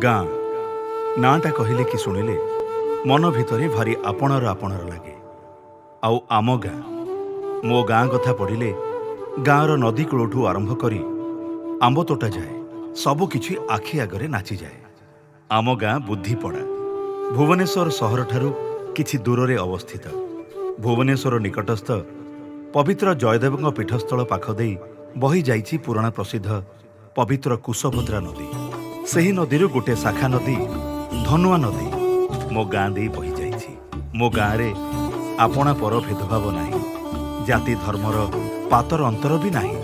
ଗାଁ ନାଁଟା କହିଲେ କି ଶୁଣିଲେ ମନ ଭିତରେ ଭାରି ଆପଣାର ଆପଣାର ଲାଗେ। ଆଉ ଆମ ଗାଁ, ମୋ ଗାଁ କଥା ପଡ଼ିଲେ ଗାଁର ନଦୀ କୂଳଠୁ ଆରମ୍ଭ କରି ଆମ୍ବ ତୋଟା ଯାଏ ସବୁକିଛି ଆଖି ଆଗରେ ନାଚିଯାଏ। ଆମ ଗାଁ ବୁଦ୍ଧିପଡ଼ା ଭୁବନେଶ୍ୱର ସହରଠାରୁ କିଛି ଦୂରରେ ଅବସ୍ଥିତ। ଭୁବନେଶ୍ୱର ନିକଟସ୍ଥ ପବିତ୍ର ଜୟଦେବଙ୍କ ପୀଠସ୍ଥଳ ପାଖ ଦେଇ ବହି ଯାଇଛି ପୁରାଣ ପ୍ରସିଦ୍ଧ ପବିତ୍ର କୁଶଭଦ୍ରା ନଦୀ। ସେହି ନଦୀରୁ ଗୋଟେ ଶାଖା ନଦୀ ଧନୁଆ ନଦୀ ମୋ ଗାଁ ଦେଇ ବହିଯାଇଛି। ମୋ ଗାଁରେ ଆପଣା ପର ଭେଦଭାବ ନାହିଁ, ଜାତି ଧର୍ମର ପାତର ଅନ୍ତର ବି ନାହିଁ।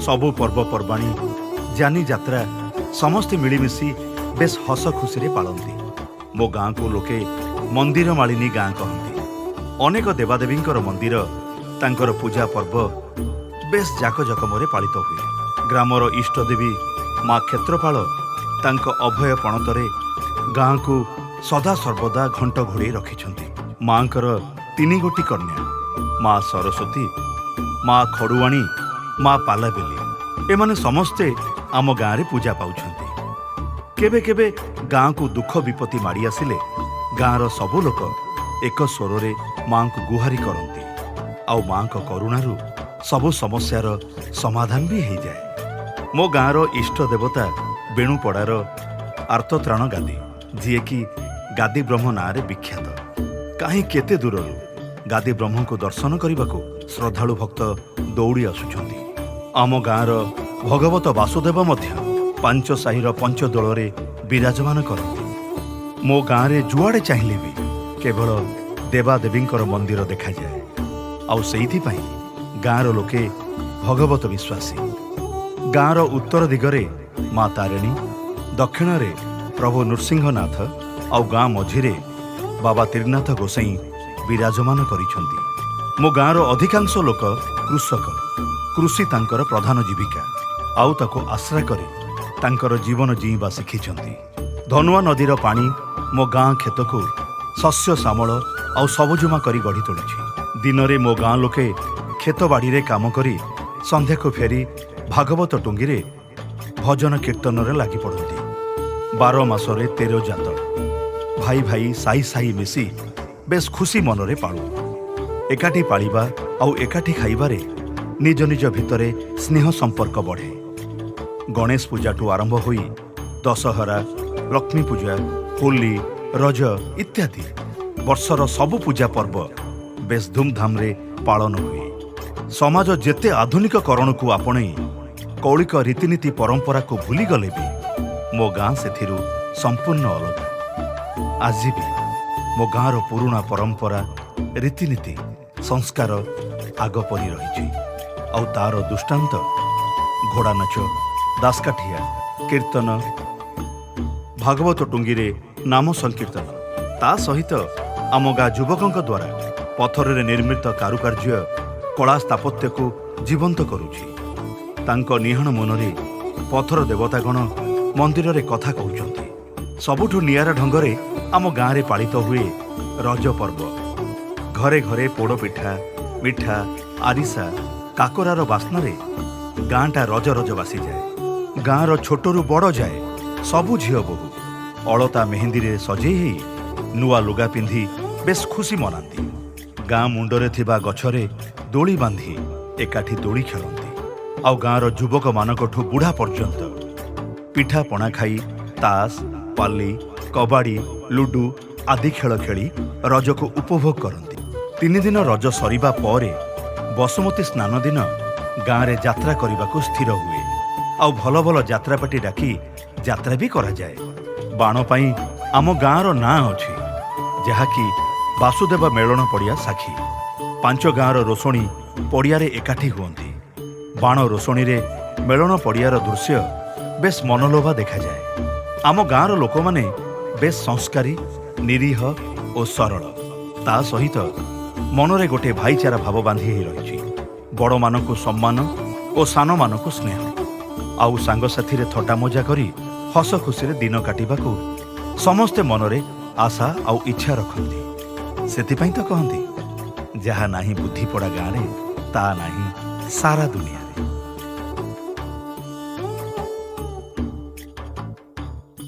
ସବୁ ପର୍ବପର୍ବାଣୀ, ଯାନି ଯାତ୍ରା ସମସ୍ତେ ମିଳିମିଶି ବେଶ ହସ ଖୁସିରେ ପାଳନ୍ତି। ମୋ ଗାଁକୁ ଲୋକେ ମନ୍ଦିର ମାଳିନୀ ଗାଁ କହନ୍ତି। ଅନେକ ଦେବାଦେବୀଙ୍କର ମନ୍ଦିର, ତାଙ୍କର ପୂଜା ପର୍ବ ବେଶ ଜାକଜକମରେ ପାଳିତ ହୁଏ। ଗ୍ରାମର ଇଷ୍ଟଦେବୀ ମା କ୍ଷେତ୍ରପାଳ ତାଙ୍କ ଅଭୟ ପଣତରେ ଗାଁକୁ ସଦା ସର୍ବଦା ଘଣ୍ଟ ଘୋଡ଼େଇ ରଖିଛନ୍ତି। ମାଙ୍କର ତିନି ଗୋଟି କନ୍ୟା, ମା ସରସ୍ୱତୀ, ମା ଖଡ଼ୁଆଣୀ, ମା ପାଲାବେଲି, ଏମାନେ ସମସ୍ତେ ଆମ ଗାଁରେ ପୂଜା ପାଉଛନ୍ତି। କେବେ କେବେ ଗାଁକୁ ଦୁଃଖ ବିପତ୍ତି ମାଡ଼ି ଆସିଲେ ଗାଁର ସବୁ ଲୋକ ଏକ ସ୍ୱରରେ ମାଙ୍କୁ ଗୁହାରି କରନ୍ତି ଆଉ ମାଙ୍କ କରୁଣାରୁ ସବୁ ସମସ୍ୟାର ସମାଧାନ ବି ହେଇଯାଏ। ମୋ ଗାଁର ଇଷ୍ଟ ଦେବତା ବେଣୁପଡ଼ାର ଆର୍ତ୍ତତ୍ରାଣ ଗାଦି, ଯିଏକି ଗାଦି ବ୍ରହ୍ମ ନାଁରେ ବିଖ୍ୟାତ। କାହିଁ କେତେ ଦୂରରୁ ଗାଦି ବ୍ରହ୍ମଙ୍କୁ ଦର୍ଶନ କରିବାକୁ ଶ୍ରଦ୍ଧାଳୁ ଭକ୍ତ ଦୌଡ଼ି ଆସୁଛନ୍ତି। ଆମ ଗାଁର ଭଗବତ ବାସୁଦେବ ମଧ୍ୟ ପାଞ୍ଚ ସାହିର ପଞ୍ଚଦୋଳରେ ବିରାଜମାନ କରନ୍ତି। ମୋ ଗାଁରେ ଯୁଆଡ଼େ ଚାହିଁଲେ ବି କେବଳ ଦେବାଦେବୀଙ୍କର ମନ୍ଦିର ଦେଖାଯାଏ। ଆଉ ସେଇଥିପାଇଁ ଗାଁର ଲୋକେ ଭଗବତ ବିଶ୍ୱାସୀ। ଗାଁର ଉତ୍ତର ଦିଗରେ ମା ତାରିଣୀ, ଦକ୍ଷିଣରେ ପ୍ରଭୁ ନୃସିଂହନାଥ ଆଉ ଗାଁ ମଝିରେ ବାବା ତ୍ରିନାଥ ଗୋସାଇଁ ବିରାଜମାନ କରିଛନ୍ତି। ମୋ ଗାଁର ଅଧିକାଂଶ ଲୋକ କୃଷକ। କୃଷି ତାଙ୍କର ପ୍ରଧାନ ଜୀବିକା ଆଉ ତାକୁ ଆଶ୍ରା କରି ତାଙ୍କର ଜୀବନ ଜିଇଁବା ଶିଖିଛନ୍ତି। ଧନୁଆ ନଦୀର ପାଣି ମୋ ଗାଁ କ୍ଷେତକୁ ଶସ୍ୟ ଶ୍ୟାମଳ ଆଉ ସବୁଜିମା କରି ଗଢ଼ି ତୋଳିଛି। ଦିନରେ ମୋ ଗାଁ ଲୋକେ କ୍ଷେତବାଡ଼ିରେ କାମ କରି ସନ୍ଧ୍ୟାକୁ ଫେରି ଭାଗବତ ଟୁଙ୍ଗିରେ ଭଜନ କୀର୍ତ୍ତନରେ ଲାଗି ପଡ଼ନ୍ତି। 12 ମାସରେ 13 ଜାତ। ଭାଇ ଭାଇ, ସାହି ସାହି ମିଶି ବେଶ ଖୁସି ମନରେ ପାଳୁ। ଏକାଠି ପାଳିବା ଆଉ ଏକାଠି ଖାଇବାରେ ନିଜ ନିଜ ଭିତରେ ସ୍ନେହ ସମ୍ପର୍କ ବଢ଼େ। ଗଣେଶ ପୂଜାଠୁ ଆରମ୍ଭ ହୋଇ ଦଶହରା, ଲକ୍ଷ୍ମୀ ପୂଜା, ହୋଲି, ରଜ ଇତ୍ୟାଦି ବର୍ଷର ସବୁ ପୂଜା ପର୍ବ ବେଶ ଧୁମଧାମରେ ପାଳନ ହୁଏ। ସମାଜ ଯେତେ ଆଧୁନିକକରଣକୁ ଆପଣେଇ କୌଳିକ ରୀତିନୀତି ପରମ୍ପରାକୁ ଭୁଲିଗଲେ ବି ମୋ ଗାଁ ସେଥିରୁ ସମ୍ପୂର୍ଣ୍ଣ ଅଲଗା। ଆଜି ବି ମୋ ଗାଁର ପୁରୁଣା ପରମ୍ପରା, ରୀତିନୀତି, ସଂସ୍କାର ଆଗ ପରି ରହିଛି। ଆଉ ତାର ଦୃଷ୍ଟାନ୍ତ ଘୋଡ଼ା ନାଚ, ଦାସକାଠିଆ, କୀର୍ତ୍ତନ, ଭାଗବତ ଟୁଙ୍ଗିରେ ନାମ ସଂକୀର୍ତ୍ତନ, ତା ସହିତ ଆମ ଗାଁ ଯୁବକଙ୍କ ଦ୍ୱାରା ପଥରରେ ନିର୍ମିତ କାରୁକାର୍ଯ୍ୟ କଳା ସ୍ଥାପତ୍ୟକୁ ଜୀବନ୍ତ କରୁଛି। ତାଙ୍କ ନିହାଣ ମନରେ ପଥର ଦେବତାଗଣ ମନ୍ଦିରରେ କଥା କହୁଛନ୍ତି। ସବୁଠୁ ନିଆରା ଢଙ୍ଗରେ ଆମ ଗାଁରେ ପାଳିତ ହୁଏ ରଜ ପର୍ବ। ଘରେ ଘରେ ପୋଡ଼ପିଠା, ମିଠା, ଆରିସା, କାକରାର ବାସ୍ନାରେ ଗାଁଟା ରଜ ରଜ ବାସିଯାଏ। ଗାଁର ଛୋଟରୁ ବଡ଼ ଯାଏ ସବୁ ଝିଅ ବୋହୂ ଅଳତା ମେହେନ୍ଦିରେ ସଜେଇ ହେଇ ନୂଆ ଲୁଗା ପିନ୍ଧି ବେଶ ଖୁସି ମନାନ୍ତି। ଗାଁ ମୁଣ୍ଡରେ ଥିବା ଗଛରେ ଦୋଳି ବାନ୍ଧି ଏକାଠି ଦୋଳି ଖେଳନ୍ତି। ଆଉ ଗାଁର ଯୁବକମାନଙ୍କଠୁ ବୁଢ଼ା ପର୍ଯ୍ୟନ୍ତ ପିଠାପଣା ଖାଇ ତାସ, ପାଲି, କବାଡ଼ି, ଲୁଡୁ ଆଦି ଖେଳ ଖେଳି ରଜକୁ ଉପଭୋଗ କରନ୍ତି। 3 ଦିନ ରଜ ସରିବା ପରେ ବସୁମତୀ ସ୍ନାନ ଦିନ ଗାଁରେ ଯାତ୍ରା କରିବାକୁ ସ୍ଥିର ହୁଏ ଆଉ ଭଲ ଭଲ ଯାତ୍ରାପାଟି ଡାକି ଯାତ୍ରା ବି କରାଯାଏ। ବାଣ ପାଇଁ ଆମ ଗାଁର ନାଁ ଅଛି, ଯାହାକି ବାସୁଦେବ ମେଳଣ ପଡ଼ିଆ ସାକ୍ଷୀ। ପାଞ୍ଚ ଗାଁର ରୋଷଣୀ ପଡ଼ିଆରେ ଏକାଠି ହୁଅନ୍ତି। ବାଣ ରୋଷଣୀରେ ମେଳଣ ପଡ଼ିଆର ଦୃଶ୍ୟ ବେଶ ମନଲୋଭା ଦେଖାଯାଏ। ଆମ ଗାଁର ଲୋକମାନେ ବେଶ ସଂସ୍କାରୀ, ନିରୀହ ଓ ସରଳ। ତା ସହିତ ମନରେ ଗୋଟିଏ ଭାଇଚାରା ଭାବ ବାନ୍ଧି ହେଇ ରହିଛି। ବଡ଼ମାନଙ୍କୁ ସମ୍ମାନ ଓ ସାନମାନଙ୍କୁ ସ୍ନେହ ଆଉ ସାଙ୍ଗସାଥିରେ ଥଟ୍ଟା ମଜା କରି ହସ ଖୁସିରେ ଦିନ କାଟିବାକୁ ସମସ୍ତେ ମନରେ ଆଶା ଆଉ ଇଚ୍ଛା ରଖନ୍ତି। ସେଥିପାଇଁ ତ କହନ୍ତି, ଯାହା ନାହିଁ ବୁଦ୍ଧିପଡ଼ା ଗାଁରେ, ତା ନାହିଁ ସାରା ଦୁନିଆରେ।